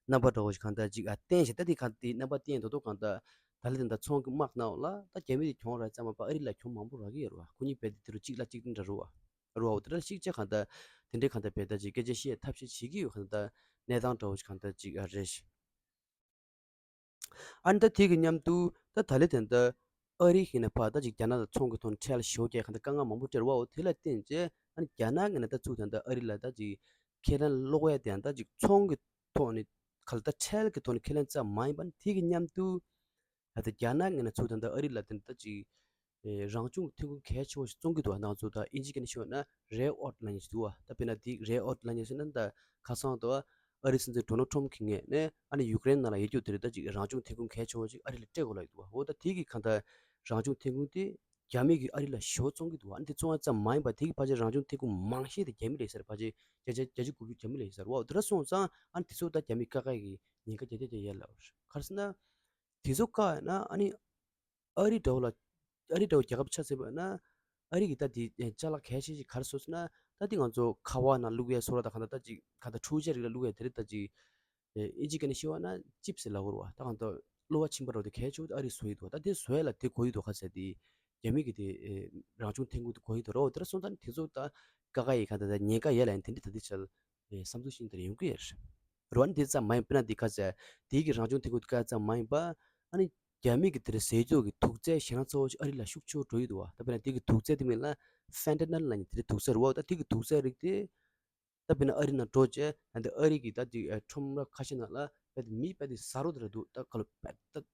རྣམ་པ་འདྲ་བོ་ཞིག་གང་ལྟར་ཅིག་ཨ་བསྟན་བྱས། ད་དེ་གང་དེ་རྣམ་པ་བསྟན་ད་དུང་གང་ལྟར་ད་ལྟ་དེ་འདྲ་ཚོང་གི་དམག་ནང་ལ་ད་རྒྱ་མི་དེ་གྱོང་རག་ཙམ་མ་པ་ཨ་རི་ལ་གྱོང་མང་པོ་རག་གི་ཡོད་རེད་བ། ཁོ་གཉིས་བས་དེ་དེ་རུ་གཅིག་ལ་གཅིག་འདྲ་རུ་བ་རུ་བ་འོ་དེ་འདྲ་གཅིག་བྱས་གང་ལྟར་དེ་འདྲའི་གང་ལྟར་བས་ད་ཅིག་སྐད་ཆ་བཤད་ཐབས་ཤེས་བྱེད་ཀྱི་ཡོད། གང་ལྟར་གནས་སྟངས་འདྲ་བོ་ཞིག་གང་ལྟར་ཅིག་ཨ་རེད། ཨ་ནི་ད་དེ་གི་མཉམ་དུ་ད་ད་ལེ་དེ་འདྲ་ཨ་རི་ཡིན་ན་ཕར་ད་ཅིག་རྒྱ་ནག་ལ་ཚོང་གི་ཐོག་ནས་ཁྲལ་ཞེ་པོ་རྒྱག་གང་ལྟར་དཀའ་ངལ་མང་པོ་སྤྲད་རེད་བ། འོ་དེ་ལ་བརྟེན་བྱས་ཨ་ནི་རྒྱ་ནག་ངོས་ནས་ད་ཚུར་ད་ལྟ་ཨ་རི་ལ་ད་ཅིག་ཁས་ལེན་སློག་ཡ་དེ་ཡང་ད་ཅིག་ཚོང་གི་ཐོག་ནས་ག་ལ་ད་ཁྲལ་གི་ཐོག་ནས་ཁས་ལེན་ཙམ་མ་ཡིན་པ་ནི་དེ་གི་མཉམ་དུ་ད་ལྟ་རྒྱ་ནག་ངོས་ནས་ཚུར་ད་ལྟ་ཨ་རི་ལ་དེ་འདྲ་ད་ཅིག་ཨེ་རང་བྱུང་ཐོན་ཁུངས་གལ་ཆེ་བོ་ཞིག་བཙོང་གི་འདུག་ང་ཚོ་ད་ཨིན་ཇི་སྐད་ནས་ཞུས་པ་ན་རེར་ཨར་ཐི་ལབ་མཁན་ཞིག་འདུག་བ། ད་དཔེར་ན་དེ་རེར་ཨར་ཐི་ལབ་མཁན་ཞིག་ན་ད་ཁ་སང་དུ་ཨ་རིའི་སྲིད་འཛིན་ཌོ་ནལ་ཊམ་གྱི་ངོས་ནས་ཨ་ནི་ཡུཀ་རེན་ནང་ལ་ཡོད་རྒྱུ་དེ་རེད། ད་ཅིག་རང་བྱུང་ཐོན་ཁུངས་གལ་ཆེ་བོ་ཞིག་ཨ་རི་ལ་སྤྲད་དགོས་ལབ་ཀྱི་འདུག་བ། འོ་ད་དེ་གི་གང་ལྟར་རང་བྱུང་ཐོན་ཁུངས་དེ་རྒྱ་མི་གིས་ཨ་རི་ལ་ཞེ་པོ་བཙོང་གི་འདུག་བ། ཨ་ནི་དེ་བཙོང་ཡ་ཙམ་མ་ཡིན་པ་དེ་གི་ཕལ་ཆེར་རང་བྱུང་ཐོན་ཁུངས་མང་ཤོས་དེ་རྒྱ་མི་ལ་ཡོད་ས་རེད། ཕལ་ཆེར་བརྒྱ་ཆ་བརྒྱད་ཅུ་དགུ་བཅུ་རྒྱ་མི་ལ་ཡོད་ས་རེད་བ། འོ་དེ་འདྲ་སོང་ཙང་ཨ་ནི་དེ་ཚོ་ད་རྒྱ་མི་བཀག་ཡ་གི་ཉེན་ཁ་བརྒྱ་ཆ་བརྒྱ་ཡོད་ལབ་པ་རེད། ག་རེ་ཟེར་ན། དེ་ཚོ་བཀག་ཡོད་ན་ཨ་ནི་ཨ་རི་འདྲ་བོ་ལ་ཨ་རི་འདྲ་བོ་རྒྱལ་ཁབ་ཆ་མཚོན་པ་ན་ཨ་རི་གི་ད་དེ་ཅ་ལག་གལ་ཆེ་ཤོས་ག་རེ་བཟོ་ཟེར་ན། ད་དེ་ང་ཚོ་ཁ་བ་ནང་བླུག་ཡས་བཟོ་ར་ད་གང་ལྟར་ད་ཅིག་གང་ལྟར་འཕྲུལ་ཆས་རིགས་ལ་བླུག་ཡས་དེ་རིགས་ད་ཅིག་ཨིན་ཇི་སྐད་ནས་ཤི་བ་ན་ཅིབ་སི་ལབ་དགོས་རེད་བ། ད་གང་ལྟར་གློ་བ་ཆེན་པོ་འདྲ་བོ་དེ་གལ་ཆེ་བོ་དེ་ཨ་རིས་བཟོ་ཡི་འདུག་ད་དེ་བཟོ་ཡས་ལ་དེ་དགོས་ཡི་འདུག་ག་ཟེར་དེ་རྒྱ་མི་གི་དེ་རང་བྱུང་ཐོན་ཁུངས་དེ་དགོས་ཡི་འདུག་རོ། དེ་འདྲ་སོང་ཙང་དེ་ཚོ་ད་བཀག་ཡས་གང་ལྟར་ད་ཉེན་ཁ་ཡོད་ལ་ཡིན། དེ་འདྲ་ད་དེ་ཆ་ལ་བསམ་ཚུལ་ཤིག་དེ་ཡོང་གི་ཡོད་རེད། རོ་ཨ་ནི་དེ་ཙམ་མ་ཡིན་པ་ན་དེ་ག་ཟེར་དེ་གི་རང་བྱུང་ཐོན་ཁུངས་དེ་ག་ཙམ་མ་ཡིན་པ་ཨ་ནི་རྒྱ་མི་གི་དེ་རེད་ཟས་བཅུད་ཀྱི་དུག་རྫས་ཞེ་དྲག་ཚ་བོ་ཞིག་ཨ་རི་ལ་ཤུགས་ཆེ་བོ་འགྲོ་ཡི་འདུག་བ། ད་དཔེར་ན་དེ་གི་དུག་རྫས་དེ་མིང་ལ་ཕེན་ཏ་ནལ་ལབ་མཁན་དེ་རེད། དུག་རྫས་རེད་བ། ད་དེ་གི་དུག་རྫས་རིགས་དེ་ད་དཔེར་ན་ཨ་རི་ནང་འགྲོ་བྱས་ད་འདི་ཨ་རི་གི་ད་དེ་ཁྲོམ་ར་ཁ་ཤས་ནང་ལ་དཔེ་དེ་མི་དཔེ་དེ་ཟ་རོ་དེ་ར་འདུག་ད་ག་ལ་དཔེ་ད་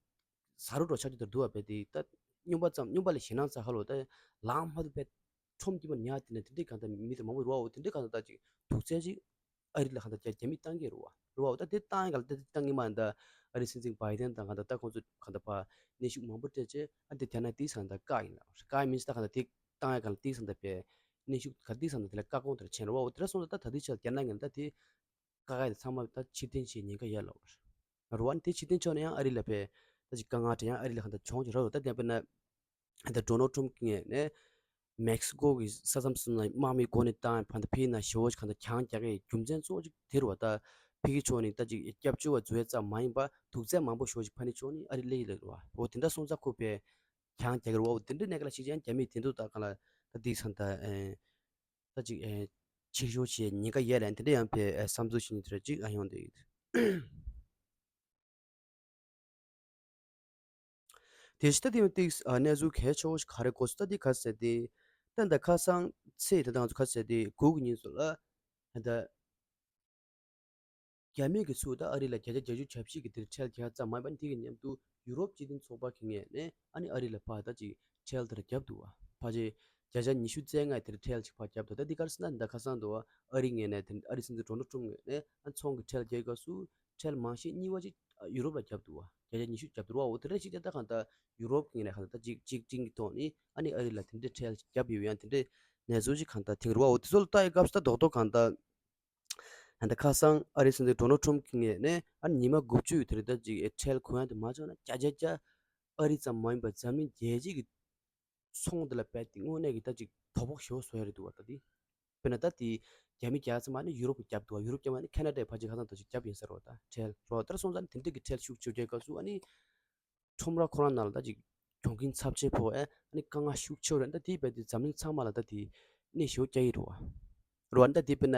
ཟ་རོ་འགྲོ་ཆགས་རྒྱུ་དེ་ར་འདུག་བ། དཔེ་དེ་ད་སྨྱོན་པ་ཙམ་སྨྱོན་པ་ལས་ཞེ་དྲག་ཚ་ཧ་ལོ་ད་ལངས་མ་ཐུབ་པའི་ཁྲོམ་དཀྱིལ་མ་ཉལ་དེ་ནས་དེ་འདྲའི་གང་ལྟར་མི་དེ་མང་པོ་རུ་བ་འོ་དེ་འདྲའི་གང་ལྟར་ད་ཅིག་དུག་རྫས་ཅིག་ཨ་རི་ལ་གང་ལྟར་རྒྱ་རྒྱ་མི་བཏང་གི་རུ་བ་རུ་བ་འོ་ད་དེ་བཏང་ཡ་གང་ལ་དེ་བཏང་གི་མ་ད་ཨ་རི་སྲིད་འཛིན་བྷའི་ཌེན་དང་གང་ལྟར་ད་ཁོང་ཚོ་གང་ལྟར་ཕ་གནོན་ཤུགས་མང་པོ་སྤྲད་བྱས་ཨ་དེ་རྒྱ་ནག་དེའི་སང་ད་བཀག་ཡིན་ལ་བཀག་མིན་ད་གང་ལྟར་དེ་བཏང་ཡ་གང་ལ་དེའི་སང་ད་པའི་གནོན་ཤུགས་ག་དེའི་སང་ད་དེ་ལ་བཀག་དགོངས་དེ་ལ་ཆེན་རུ་བ་འོ་དེ་ལ་སོང་ད་ད་ད་དེ་ཆ་རྒྱ་ནག་ངན་ད་དེ་བཀག་ཡ་དེ་ཚང་མ་ད་ཕྱིར་འཐེན་བྱེད་ཉེན་ཁ་ཡོད་ལ་བ་རུ་བ་ནི་དེ་ཕྱིར་འཐེན་ཆོག་ན་ཡང་ཨ་རི་ལ་པའི་ད་ཅིག་དཀའ་ངལ་འཕྲད་ཡང་ཨ་རི་ལ་གང་ལྟར་གྱོང་ཅིག་རག་རུ་ད་དེ་དཔེར་ན། ད་ཌོ་ནལ་ཊམ་གྱི་ངོས་ནས་མེག་སི་ཀོ་གི་ས་མཚམས་སུ་ན་དམག་མི་བསྐོ་ནས་བཏང་བ་ད་ཕི་ན་ཞེ་བོ་ཞིག་གང་ལྟར་གྱང་རྒྱག་གི་རྒྱུ་མཚན་གཙོ་བོ་ཅིག་དེ་རུ་བ་ད་ཕི་གི་ཕྱོགས་ནས་ད་ཅིག་སྐྱབས་བཅོལ་བ་བཟོ་ཡ་ཙམ་མ་ཡིན་པ་དུག་རྫས་མང་པོ་ཞེ་བོ་ཞིག་ཕ་ནི་ཕྱོགས་ནས་ཨ་རི་སླེབས་ཡི་ལ་རུ་བ་འོ་དེ་འདྲ་སོང་ཙང་ཁོ་པའི་གྱང་རྒྱག་གི་རུ་བ་འོ་དེ་འདྲ་གནས་ཀ་ལ་ཞིག་ཅན་རྒྱ་མི་དེ་འདུག་ད་གང་ལ་ད་དེ་སང་ད་ད་ཅིག་ཕྱིར་ཤོག་བྱེད་ཉེན་ཁ་ཡོད་ལ་དེ་འདྲ་ཡང་པའི་བསམ་ཚུལ་ཞིག་ནི་དེ་འདྲ་ཅིག་ཨ་ཡོང་དེ་ཡོད། དེ་ཕྱི་ད་དེ་ཏིག་གནས་ཚུལ་གལ་ཆེ་བོ་ཞིག་ག་རེ་གོ་སོང་ད་དེ་ག་ཟེར་ཏེ། ད་ད་ཁ་སང་ཚེས་ད་ད་ང་ཚོ་ག་ཟེར་ཏེ་དགུ་གི་ཉིན་སོ་ལ། ད་རྒྱ་མི་གི་ཚུར་ད་ཨ་རི་ལ་བརྒྱ་ཆ་བརྒྱད་ཅུ་གྱ་བཞི་གི་དེར་ཁྲལ་རྒྱག་ཙམ་མ་ཡིན་པ་དེ་གི་མཉམ་དུ་ཡུ་རོབ་སྤྱི་མཐུན་ཚོགས་པ་གི་ངོས་ནས་ཨ་ནི་ཨ་རི་ལ་ཕར་ད་ཅིག་ཁྲལ་དེར་བརྒྱབ་འདུག་བ། ཕལ་ཆེར་བརྒྱ་ཆ་ཉི་ཤུ་རྩ་ལྔ་དེར་ཁྲལ་ཅིག་ཕར་བརྒྱབ་འདུག་ད་དེ་ག་རེ་ཟེར་ན་ད་ཁ་སང་དུ་ཨ་རི་ངོས་ནས་དེ་ཨ་རི་སྲིད་འཛིན་ཌོ་ནལ་ཊམ་ངོས་ནས་ཨ་ཚོང་གི་ཁྲལ་རྒྱག་སྐབས་སུ། ཁྲལ་མང་ཤོས་གཉིས་པ་ཅིག་ཡུ་རོབ་ལ་བརྒྱབ་འདུག་བ། བརྒྱ་ཆ་ཉི་ཤུ་བརྒྱབ་འདུག་བ། འོ་དེ་འདྲ་ཞིག་ཀྱང་ད་གང་ལྟར་ཡུ་རོབ་ཀྱི་ངོས་ནས་གང་ལྟར་ད་ཅིག་གཅིག་སྒྲིལ་གྱི་ཐོག་ནས་ཨ་ནི་ཨ་རི་ལ་དེ་འདྲའི་ཁྲལ་བརྒྱབ་ཡོད་ཡང་དེ་འདྲའི་གནས་ཚུལ་ཅིག་གང་ལྟར་ཐེངས་རེ་བ། འོ་དེ་ཚོ་ལ་ལྟ་ཡི་སྐབས་སུ་ད་རྡོག་རྡོག་གང་ལྟར་ད་ཁ་སང་ཨ་རིའི་སྲིད་འཛིན་ཌོ་ནལ་ཊམ་གྱི་ངོས་ནས་ཨ་ནི་ཉི་མ་དགུ་བཅུ་ཡི་དེ་རིང་ད་ཅིག་ཁྲལ་གོན་ཡ་དེ་མ་བྱུང་ན་བརྒྱ་ཆ་བརྒྱ་ཨ་རི་ཙམ་མ་ཡིན་པར་འཛམ་གླིང་རྒྱལ་སྤྱི་གི་ཚོང་དེ་ལ་རྦད་དེ་དངོས་གནས་ཀྱི་ད་ཅིག་དོ་ཕོག་ཞེ་པོ་བཟོ་ཡ་རེད་འདུག་བ། ད་དེ་དཔེར་ན་ད་དེ་རྒྱ་མི་རྒྱག་ཙམ་ཨ་ནི་ཡུ་རོབ་ཀྱིས་བརྒྱབ་འདུག་བ། ཡུ་རོབ་རྒྱབ་ཨ་ནི་ཁེ་ན་ཌའི་ཕལ་ཆེར་ཁ་སང་ད་ཅིག་བརྒྱབ་ཡིན་ས་རེད་བ། ད་ཁྲལ་རོ་ད་སོང་ཙང་དེ་འདྲ་གི་ཁྲལ་ཤུགས་ཆེ་རྒྱག་སྐབས་སུ་ཨ་ནི་ཁྲོམ་ར་ཁོ་རང་ནང་ལ་ད་ཅིག་ གྱོང་གུན་ཚབས་ཆེ་ཕོག་ཨེ་ཨ་ནི་དཀའ་ངལ་ཤུགས་ཆེ་རེད། ད་དེའི་བས་དེ་འཛམ་གླིང་ཚང་མ་ལ་ད་དེ་གནོད་ཤུགས་རྒྱག་གི་རེད་བ། རེད་བ། ད་དེ་དཔེར་ན་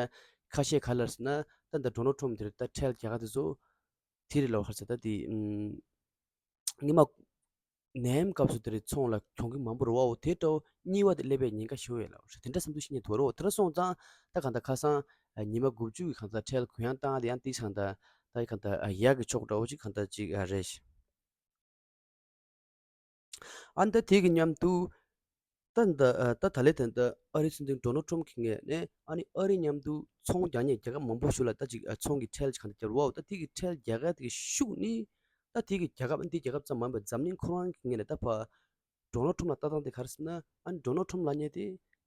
ཁ་ཤས་ག་ལ་ཟེར་ན་ད་ད་ཌོ་ནལ་ཊམ་དེར་ད་ཁྲལ་རྒྱག་ག་དེ་ཚོ་དེ་རེད་ལབ་པ་ག་རེ་ཟེར། ད་དེ་ཉི་མ་ནད་ཡམས་སྐབས་སུ་དེ་རིང་ཚོང་ལ་གྱོང་གུན་མང་པོ་རེད་བ། འོ་དེ་འདྲ་བོ་གཉིས་པ་དེ་སླེབས་པའི་ཉེན་ཁ་ཞེ་པོ་ཡོད་ལབ་རེད། དེ་འདྲ་བསམ་ཚུལ་བཤད་མཁན་དེ་རེད་བ། དེ་འདྲ་སོང་ཙང་ད་གང་ལྟར་ཁ་སང་ཉི་མ་དགུ་བཅུ་གི་གང་ལྟར་ཁྲལ་གུ་ཡངས་བཏང་དེ་ཡང་དེ་གང་ལྟར་ད་གང་ལྟར་ཡག་གི་ཕྱོགས་འདྲ་བོ་ཅིག་གང་ལྟར་ཅིག་རེད། ཨ་ནི་ད་དེ་གི་མཉམ་དུ་ད་ད་ད་ད་ལས་ད་ད་ཨ་རིའི་སྲིད་འཛིན་ཌོ་ནལ་ཊམ་གྱི་ངོས་ནས་ཨ་ནི་ཨ་རི་མཉམ་དུ་ཚོང་རྒྱག་མཁན་རྒྱལ་ཁབ་མང་པོ་ཞིག་ལ་ད་ཅིག་ཚོང་གི་ཁྲལ་ཅིག་གང་ལྟར་བརྒྱབ་རེད་བ། ད་དེ་གི་ཁྲལ་རྒྱག་ག་དེ་གི་ཤུགས་ནི་ད་དེ་གི་རྒྱལ་ཁབ་ཨ་ནི་དེ་རྒྱལ་ཁབ་ཙམ་མ་ཡིན་པར་འཛམ་གླིང་ཁོ་རང་གི་ངོས་ནས་ད་ཕར་ཌོ་ནལ་ཊམ་ལ་ལྟ་སྟངས་དེ་ག་རེ་ཟེར་ན། ཨ་ནི་ཌོ་ནལ་ཊམ་ལབ་མཁན་དེ་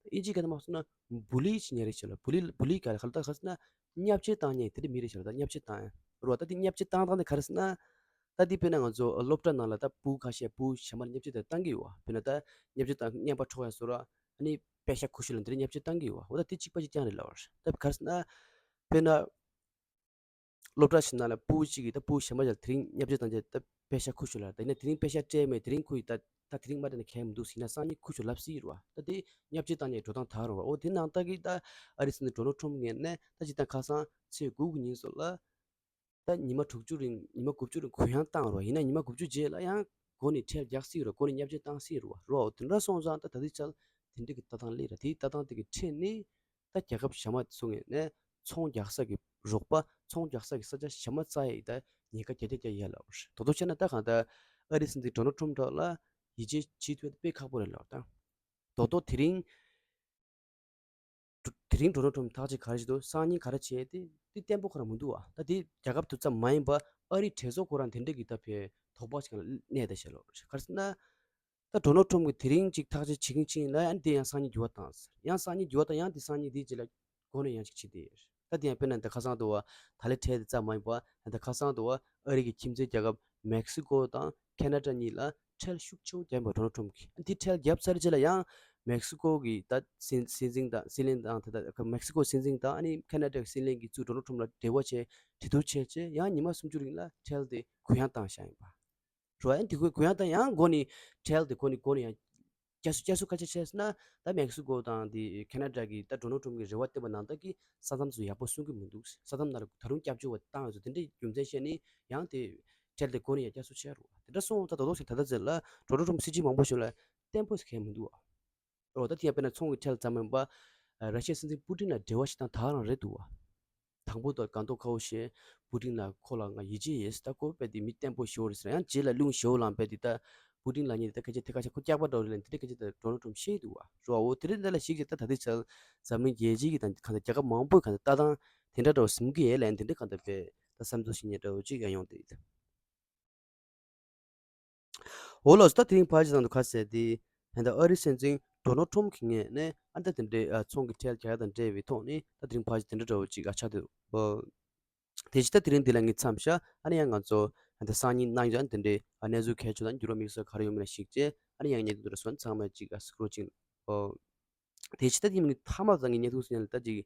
ཨིན་ཇིའི་སྐད་ནང་མ་སོང་ན་བུ་ལི་ཅིག་ཉན་རེད་ཤག་ལ། བུ་ལི་བུ་ལི་ག་རེ་ག་རེ་ད་ག་རེ་ཟེར་ན་བརྙས་བཅོས་བཏང་མཁན་དེ་འདྲ་མི་རེད་ཤག་ལ། ད་བརྙས་བཅོས་བཏང་ཡ་རེད་བ། ད་དེ་བརྙས་བཅོས་བཏང་སྟངས་དེ་ག་རེ་ཟེར་ན། ད་དེ་དཔེར་ན་ང་ཚོ་སློབ་གྲྭ་ནང་ལ་ད་བུ་ཁ་ཤས་བུ་གཞན་པ་ལ་བརྙས་བཅོས་དེ་བཏང་གི་ཡོད་བ། དཔེར་ན་ད་བརྙས་བཅོས་བཏང་བརྙས་པ་འཕྲོག་ཡ་བཟོ་འདྲ་ཨ་ནི་པེ་ཤག་ཁུ་བྱུག་ལ་འདི་འདྲ་བརྙས་བཅོས་བཏང་གི་ཡོད་བ། འོ་ད་དེ་གཅིག་པ་གཅིག་རྐྱང་རེད་ལབ་པ་རེད། ད་ག་རེ་ཟེར་ན་དཔེར་ན། སློབ་གྲྭ་ཞིག་ནང་ལ་སྤུ་གུ་གཅིག་གིས་ད་སྤུ་གུ་གཞན་པ་ཞིག་ལ་དེ་རིང་བརྙས་བཅོས་བཏང་རྗེས་ད་པེ་ཤག་ཁུ་བྱུག་ལ། ད་ཡིན་ན་དེ་རིང་པེ་ཤག་སྤྲད་མེད། དེ་རིང་ཁོ་ཡིས་ད་ད་དེ་རིང་མ་སྤྲད་ན་གལ་མི་འདུག་ཟེར་ན་སང་ཉིན་ཁུ་བྱུག་ལབ་སྲིད་རེད་བ། ད་དེ་བརྙས་བཅོས་བཏང་ནས་འགྲོ་སྟངས་དེ་རེད་བ། འོ་དེ་ནང་ལྟ་གི་ད་ཨ་རིའི་སྲིད་འཛིན་ཌོ་ནལ་ཊམ་ངོས་ནས་ད་སྤྱིར་བཏང་ཁ་སང་ཚེས་དགུ་གི་ཉིན་སོགས་ལ་ད་ཉི་མ་དྲུག་ཅུ་རིང་ཉི་མ་དགུ་བཅུ་རིང་གུ་ཡངས་བཏང་རེད་བ། ཡིན་ན་ཉི་མ་དགུ་བཅུ་རྗེས་ལ་ཡང་མགོ་ནས་ཁྲལ་རྒྱག་སྲིད་རེད། མགོ་ནས་བརྙས་བཅོས་བཏང་སྲིད་རེད་བ། རེད་བ། འོ་དེ་འདྲ་སོང་ཙང་ད་ད་ལྟའི་ཆར་དེ་འདྲ་གི་ལྟ་སྟངས་སླེབས་རེད། དེའི་ལྟ་སྟངས་དེ་གི་ཁྲོད་ནས། ད་རྒྱལ་ཁབ་གཞན་མ་ཚོ་ངོས་ནས་ཚོང་རྒྱག་ས་གི་རོགས་པ། ཚོང་རྒྱག་ས་གི་ས་ཆ་གཞན་མ་བཙལ་ཡས་ད་ཉེན་ཁ་བརྒྱ་ཆ་བརྒྱ་ཡོད་ལབ་པ་རེད། དོ་དོ་བྱས་ན་ད་གང་ལྟར་ཨ་རིའི་སྲིད་འཛིན་ཌོ་ནལ་ཊམ་ཕྲོག་ལ་ཡིད་ཆེས་བྱེད་ཐུབ་ཡ་དཔེ་ཁག་པོ་རེད་ལབ། ད་དོ་དོ་དེ་རིང་དེ་རིང་ཌོ་ནལ་ཊམ་ཐག་གཅོད་ག་རེ་བྱེད་འདུག་སང་ཉིན་ག་རེ་བྱེད་དེ་དེ་བརྟན་པོ་ཁོ་རང་མི་འདུག་བ། ད་དེ་རྒྱལ་ཁབ་དེ་ཙམ་མ་ཡིན་པ་ཨ་རིའི་གྲོས་ཚོགས་ཁོ་རང་དེ་འདྲ་གི་ད་ཕེ་དོགས་པ་ཞིག་ལ་གནས་བསྡད་བྱས་ལབ་པ་རེད། ག་རེ་ཟེར་ན། ད་ཌོ་ནལ་ཊམ་གྱིས་དེ་རིང་ཅིག་ཐག་གཅོད་བྱེད་མཁན་ཅིག་ཡིན་ན་ཡང་དེ་ཡང་སང་ཉིན་འགྱུར་བ་བཏང་ཟེར། ཡང་སང་ཉིན་འགྱུར་བ་བཏང་། ཡང་དེ་སང་ཉིན་དེའི་རྗེས་ལ་མགོ་ནས་ཡང་ཅིག་བྱེད་དེ་ཡོད། ད་དེ་ཡང་དཔེར་ན་ད་ཁ་སང་དུ་བ་ད་ལེ་ཁྲལ་དེ་ཙམ་མ་ཡིན་པ། ད་ཁ་སང་དུ་བ་ཨ་རི་གི་ཁྱིམ་མཚེས་རྒྱལ་ཁབ་མེག་སི་ཀོ་དང་ཁེ་ན་ཌ་གཉིས་ལ་ཁྲལ་ཤུགས་ཆེ་བོ་བརྒྱབ་པ་ཌོ་ནལ་ཊམ་གྱིས། དེ་ཁྲལ་བརྒྱབ་ཚར་རྗེས་ལ་ཡང་མེག་སི་ཀོ་གི་ད་སྲིད་སྲིད་འཛིན་དང་སྲིད་བློན་དང་། ད་ལྟ་མེག་སི་ཀོ་སྲིད་འཛིན་དང་ཨ་ནི་ཁེ་ན་ཌ་གི་སྲིད་བློན་གྱིས་ཚུར་ཌོ་ནལ་ཊམ་ལ་འབྲེལ་བ་བྱས། གྲོས་བསྡུར་བྱས་རྗེས་ཡང་ཉི་མ་སུམ་ཅུ་རིང་ལ་ཁྲལ་དེ་གུ་ཡངས་བཏང་བཞག་ཡིན་པ། རོ་ཨན་དེ་ཁོས་གུ་ཡངས་དང་ཡང་མགོ་ནས་ཁྲལ་དེ་མགོ་ནས་མགོ་ནས་ཡང་བསྐྱར་གསོ་བསྐྱར་གསོ་ག་ཅི་བྱས་ཟེར་ན། ད་མེག་སི་ཀོ་དང་དེ་ཁེ་ན་ཌ་གི་ད་ཌོ་ནལ་ཊམ་གི་རེ་བ་བཏོན་པ་ནང་ལྟར་གྱི་ས་མཚམས་སུ་ཡག་པོ་སྲུང་གི་མི་འདུག་ས་མཚམས་ནང་ལ་ད་རུང་སྐྱབས་བཅོལ་བ་བཏང་ཡོད་ཚོ་དེ་འདྲའི་རྒྱུ་མཚན་བཤད་ནས་ཡང་དེ་ཁྲལ་དེ་མགོ་ནས་ཡང་བསྐྱར་གསོ་བྱས་རོ། དེ་འདྲ་སོང་ད་ད་དོག་ཞིག་ད་ལྟ་ཚེ་ལ་ཌོ་ནལ་ཊམ་སྲིད་སྤྱི་མང་པོ་ཞིག་ལ་བརྟན་པོ་ཞིག་གང་མི་འདུག་ཨ། རོ། ད་དེ་ཡང་དཔེར་ན་ཚོང་གི་ཁྲལ་ཙམ་མིན་པ། ར་ཤི་ཡའི་སྲིད་འཛིན་པུ་ཏིན་ལ་འབྲེལ་བ་ཞིག་དང་ད་ག་རང་རེད་འདུག་བ། དང་པོ་དང་སྒང་ཏོག་ཁ་བོ་ཞེས་པུ་ཏིན་ལ་ཁོ་ལ་ང་ཡིད་ཆེས་ཡོད་ཟེར། ད་ཁོ་དཔེ་དེ་མི་བརྟན་པོ་ཞིག་རེད་ཟེར། ཡང་རྗེས་ལ་རླུང་ཞིག་ལངས་པས་དེ་ད་པུ་ཏིན་ལ་ཉེ་དེ་ད་སྐད་ཆ་དེ་སྐད་ཆ་ཁོ་སྐྱག་པ་འདྲ་བོ་རེད་ལབ་དེ་འདྲའི་སྐད་ཆ་ད་ཌོ་ནལ་ཊམ་བཤད་འདུག་བ། རོ། འོ་དེ་རིང་འདི་ལ་ཞིག་ཅིག་ད་ད་ལྟའི་ཆར་འཛམ་གླིང་རྒྱལ་སྤྱི་གི་དང་གང་ལྟར་རྒྱལ་ཁབ་མང་པོའི་གང་ལྟར་ལྟ་སྟངས་དེ་འདྲ་འདྲ་བོ་ཟིན་གྱི་ཡོད་ལབ་དེ་འདྲ་གང་ལྟར་དཔེ་ད་བསམ་ཚུལ་ཞིག་ཉེ་འདྲ་བོ་ཅིག་ཡང་ཡོང་བསྡད་ཡོད། འོ་ལགས་སོ། ད་དེ་རིང་ཕལ་ཆེར་ནང་དུ་ཁ་གསལ་ཏེ། ད་ལྟ་ཨ་རིའི་སྲིད་འཛིན་ཌོ་ནལ་ཊམ་གྱི་ངོས་ནས་ཨ་ད་དེ་འདྲའི་ཨ་ཚོང་གི་ཁྲལ་རྒྱག་དང་འབྲེལ་བའི་ཐོག་ནས་ད་དེ་རིང་ཕལ་ཆེར་དེ་འདྲ་འདྲ་བོ་ཅིག་ཨ་ཆགས་འདུག་ཨོ། དེ་བཞིན་ད་དེ་རིང་འདི་ལ་ངས་མཚམས་བཞག་ཨ་ནི་ཡང་ང་ཚོ་ད་སང་ཉིན་གནངས་ཚེ་ཨ་ནི་དེ་འདྲའི་ཨ་གནས་ཚུལ་གལ་ཆེ་དང་འགྱུར་བ་དམིགས་བསལ་ག་རེ་ཡོང་མིན་ལ་གཞིགས་བྱས་ཨ་ནི་ཡང་བརྙན་ཐུང་འདི་འདྲ་སོང་ཚང་མ་ཅིག་ཨ་གཟིགས་རོགས་གྱིས། ཨོ། དེ་ཕྱི་ད་དེ་མིན་མཐའ་མ་ད་ངས་བརྙན་ཐུང་ཟིན་ཡ་ལ་ད་ཅིག་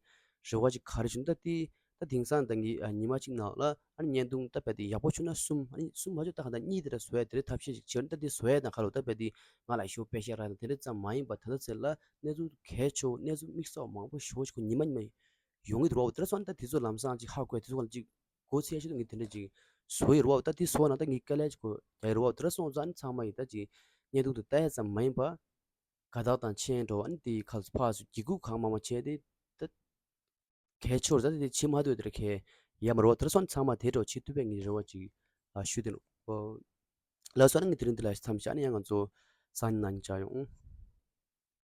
རེ་བ་ཅིག་ག་རེ་བྱུང་། ད་དེ་ད་དེང་སང་ད་ངས་ཨ་ཉི་མ་གཅིག་ནང་ལ་ཨ་ནི་བརྙན་ཐུང་ད་རྦད་དེ་ཡག་པོ་བྱུང་ན་གསུམ། ཨ་ནི་གསུམ་མ་བྱུང་ད་ག་ད་གཉིས་དེ་འདྲ་བཟོ་ཡ་དེ་འདྲའི་ཐབས་ཤེས་ཅིག་བྱས་ན། ད་དེ་བཟོ་ཡ་དང་ཁ་ལོ་ད་རྦད་དེ་ང་ལ་ཞོ་པེ་ཤ་རག་ན་དེ་འདྲ་ཙམ་མ་ཡིན་པ། ད་ལྟ་ཚེ་ལ་གནས་ཚུལ་གལ་ཆེ་བོ་གནས་ཚུལ་དམིགས་བསལ་མང་པོ་ཞེ་པོ་ཅིག་ཁོ་ཉི་མ་ཉི་མ་ཡོང་གི་འདུག་རོ། དེ་འདྲ་སོང་ན་ད་དེ་ཚོ་ལམ་སང་ཅིག་ཧ་གོ་ཡ། དེ་ཚོ་ག་ཅིག་གོ་ཚད་ཤིག་ཏུ་ངས་དེ་འདྲ་ཅིག་བཟོ་ཡི་རོ། ད་དེ་བཟོ་ན་ད་ངས་དཀའ་ལས་ཅིག་གོ་རྒྱག་ཡི་རོ། དེ་འདྲ་སོང་ཙང་ཨ་ནི་ཚང་མ་ཡིས་ད་ཅིག་བརྙན་ཐུང་དེ་ལྟ་ཡ་ཙམ་མ་ཡིན་པ། དགའ་རྟགས་དང་མཆན་འགྲོ་ཨ་ནི་དེའི་ཁ་ཕར་ཚུར་འགྱིག་ཁུག་གང་མང་མང་བྱས་ཏེ། ད་གལ་ཆེ་བར་ད་དེ་བྱེད་མ་ཐུབ་དེར་གལ་ཡ་མ་རེད་བ། དེ་སོང་ཚང་མ་དེ་འདྲ་བྱེད་ཐུབ་པའི་ངའི་རེ་བ་ཅིག་ཨ་ཞུ་དེ་ནོ། ལགས་སོ། ཨ་ནི་ངས་དེ་རིང་འདི་ལ་མཚམས་བཞག་ཨ་ནི་ཡང་ང་ཚོ་སང་ཉིན་གནངས་ཉིན་མཇལ་ཡོང་།